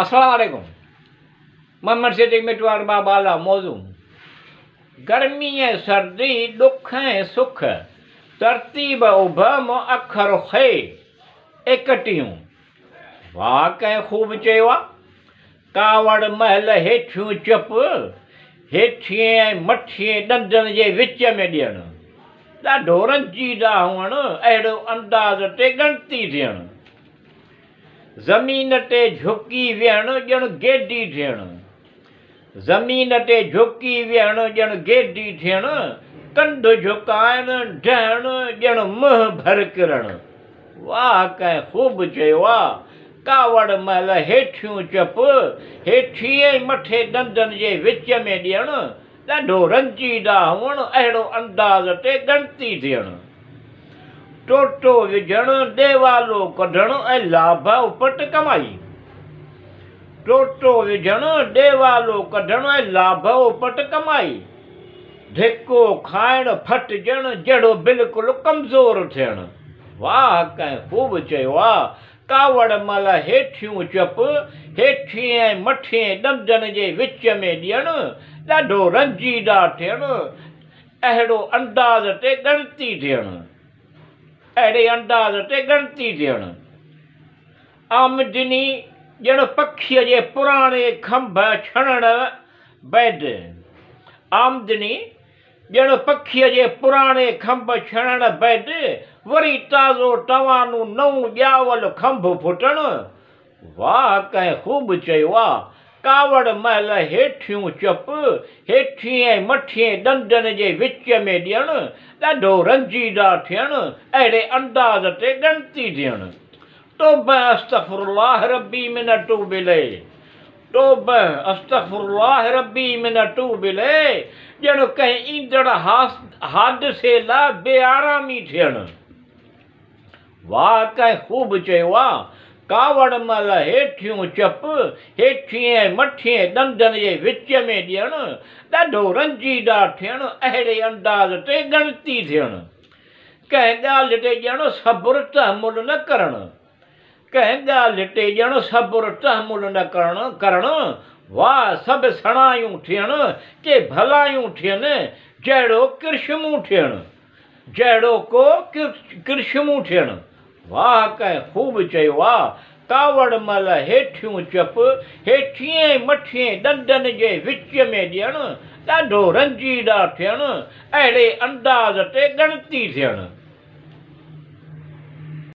السلام عليڪم محمد صديق مٽوار بابا لا موضوع گرمي ۽ سردي ڏک ۽ سک ترتيب ابهم اکر خي ايڪٽيهون واهه ڪنهن خوب چيو آ ڪاوڙ مهل هيٺيون چپ هيٺين ۽ مٿين ڏندن جي وچ ۾ ڏيڻ ڏاڍو رنجيده هئڻ اهڙو انداز تي ڳڻتي ٿيڻ زمين تي جهڪي ويهڻ ڄڻ گيڊي ٿيڻ. زمين تي جهڪي ويهڻ ڄڻ گيڊي ٿيڻ، ڪنڌ جهڪائڻ، ڊهڻ، ڄڻ منهن ڀر ڪرڻ. واهه ڪنهن خوب چيو آ، ڪاوڙ مهل هيٺيون چپ، هيٺين ۽ مٿي ڏندن جي وچ ۾ ڏيڻ، ڏاڍو رنجيده هئڻ، اهڙو انداز تي ڳڻتي ٿيڻ. ٽوٽو وجهڻ، ڏيوالو ڪڍڻ ۽ لاڀ اپٽ ڪمائي. ٽوٽو وجهڻ، ڏيوالو ڪڍڻ ۽ لاڀ اپٽ ڪمائي. ڌڪو کائڻ، ڦٽجڻ، جهڙو بلڪل ڪمزور ٿيڻ. واهه ڪنهن خوب چيو آ، ڪاوڙ مهل هيٺيون چپ، هيٺين ۽ مٿين ڏندن جي وچ ۾ ڏيڻ، ڏاڍو رنجيده ٿيڻ، اهڙو انداز تي ڳڻتي ٿيڻ، اهڙي انداز تي ڳڻتي ٿيڻ. آمدني ڄڻ پکيء جي پراڻي کنڀ ڇڻڻ بعد، آمدني ڄڻ پکيء جي پراڻي کنڀ ڇڻڻ بعد وري تازو توانو نئون ڄاول کنڀ ڦٽڻ. واهه ڪنهن خوب چيو آ، ڪاوڙ مهل هيٺيون چپ، هيٺين ۽ مٿين ڏندن جي وچ ۾ ڏيڻ، ڏاڍو رنجيده ٿيڻ، اهڙي انداز تي ڳڻتي ٿيڻ. توبه استغفرالله ربي من اتوب اليه. توبه استغفرالله ربي من اتوب اليه ڄڻ ڪنهن ايندڙ حادثي لاء بي آرامي ٿيڻ. واهه ڪنهن خوب چيو آ، ڪاوڙ مهل هيٺيون چپ، هيٺين ۽ مٿين ڏندن جي وچ ۾ ڏيڻ، ڏاڍو رنجيده ٿيڻ، اهڙي انداز تي ڳڻتي ٿيڻ. ڪنهن ڳالهه تي ڄڻ صبر تحمل نه ڪرڻ. ڪنهن ڳالهه تي ڄڻ صبر تحمل نه ڪرڻ ڪرڻ، واهه سڀ سڻايون ٿيڻ، ڪي ڀلايون ٿين، جهڙو ڪرشمون ٿيڻ، جهڙو ڪو ڪرشمون ٿيڻ، واهه ڪنهن خوب چيو آ، ڪاوڙ مهل هيٺيون چپ، هيٺين ۽ مٿين ڏندن جي وچ ۾ ڏيڻ، ڏاڍو رنجيده ٿيڻ، اهڙي انداز تي ڳڻتي ٿيڻ.